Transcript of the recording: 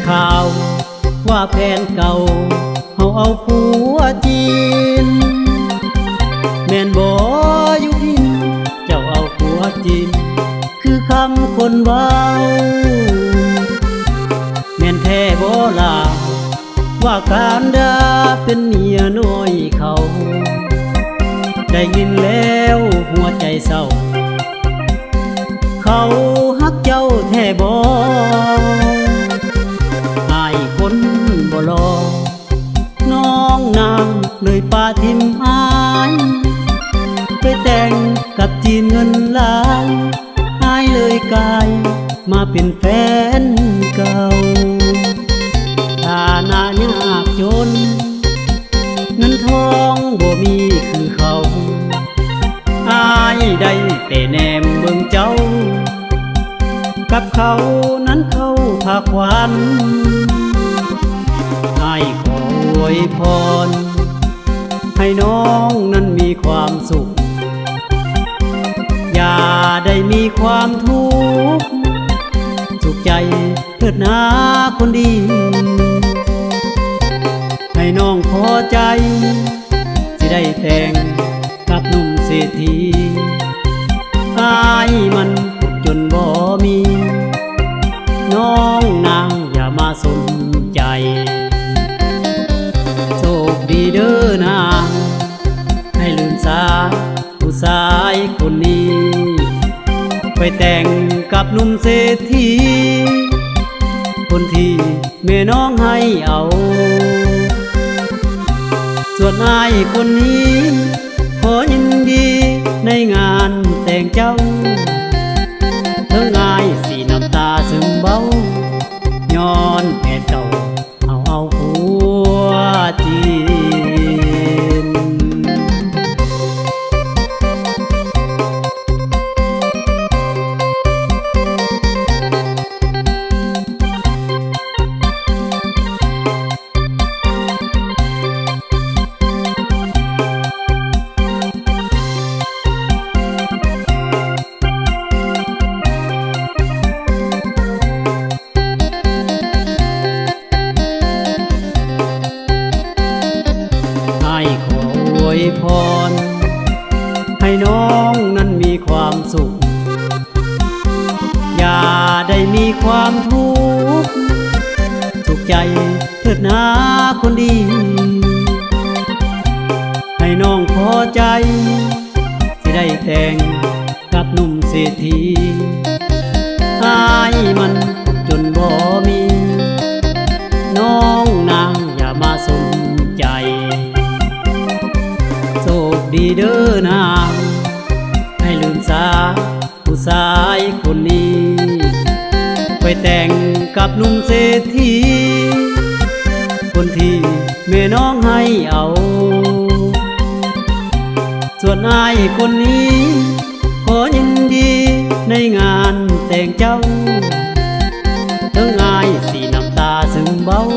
ຂ່າວວ່າແຟນເກົ່າເຮົາເອົາຜົວຈີນ ແມ່ນບໍ່ຢູ່ພິນ ເຈົ້າເອົາຜົວຈີນ ຄືຄຳຄົນເວົ້າ ແມ່ນແທ້ບໍ່ລະ ວ່າການດາເປັນເມຍນ້ອຍເຂົາ ໄດ້ຍິນແລ້ວຫົວໃຈເສົ້າ ເຂົາຮັກເຈົ້າແທ້ບໍ່ ອ້າຍຄົນບໍ່ຫຼໍ່ ນ້ອງນາງເລີຍປະຖິ້ມອ້າຍ ໄປແຕ່ງກັບຈີນເງິນຫຼາຍ ອ້າຍເລີຍກາຍມາເປັນແຟນເກົ່າ ຖານະຍາກຈົນ ເງິນທອງບໍ່ມີຄືເຂົາ ອ້າຍໄດ້ແຕ່ແນມເບິ່ງເຈົ້າ ກັບເຂົານັ້ນເຂົ້າພາຂວັນ ອ້າຍຂໍອວຍພອນ ໃຫ້ນ້ອງນັ້ນມີຄວາມສຸກ ຢ່າໄດ້ມີຄວາມທຸກ ສຸກໃຈເທີດນາຄົນດີ ໃຫ້ນ້ອງພໍໃຈ ຊິໄດ້ແຕ່ງ ກັບໜຸ່ມເສດຖີ ອ້າຍມັນຄົນຈົນບໍ່ມີ ນ້ອງນາງຢ່າມາສົນໃຈ ໂຊກດີເດີນາງ ໃຫ້ລືມຊາຜູ້ຊາຍຄົນນີ້ ໄປແຕ່ງກັບໜຸ່ມເສດຖີ ຄົນທີ່ ແມ່ນ້ອງໃຫ້ເອົາ ສ່ວນອ້າຍຄົນນີ້ ຂໍຍິນດີໃນງານແຕ່ງເຈົ້າ ເຖິງອ້າຍຊິນ້ຳຕາຊຶມເບົາ ຍ້ອນແຟນເກົ່າເຮົາເອົາຜົວຈີນ. ອ້າຍຂໍອວຍພອນ ໃຫ້ນ້ອງນັ້ນມີຄວາມສຸກ ຢ່າໄດ້ມີຄວາມທຸກ ສຸກໃຈເທີດນາຄົນດີ ໃຫ້ນ້ອງພໍໃຈ ຊິໄດ້ແຕ່ງກັບໜຸ່ມເສດຖີ ອ້າຍມັນຄົນຈົນບໍ່ມີ ນ້ອງນາງຢ່າມາສົນໃຈ ໂຊກດີເດີນາງ ໃຫ້ລືມຊາ ຜູ້ຊາຍຄົນນີ້ ໄປແຕ່ງກັບໜຸ່ມເສດຖີ ຄົນທີ່ແມ່ນ້ອງໃຫ້ເອົາ ສ່ວນອ້າຍຄົນນີ້ ຂໍຍິນດີໃນງານແຕ່ງເຈົ້າ ເຖິງອ້າຍຊິນ້ຳຕາຊຶມເບົາ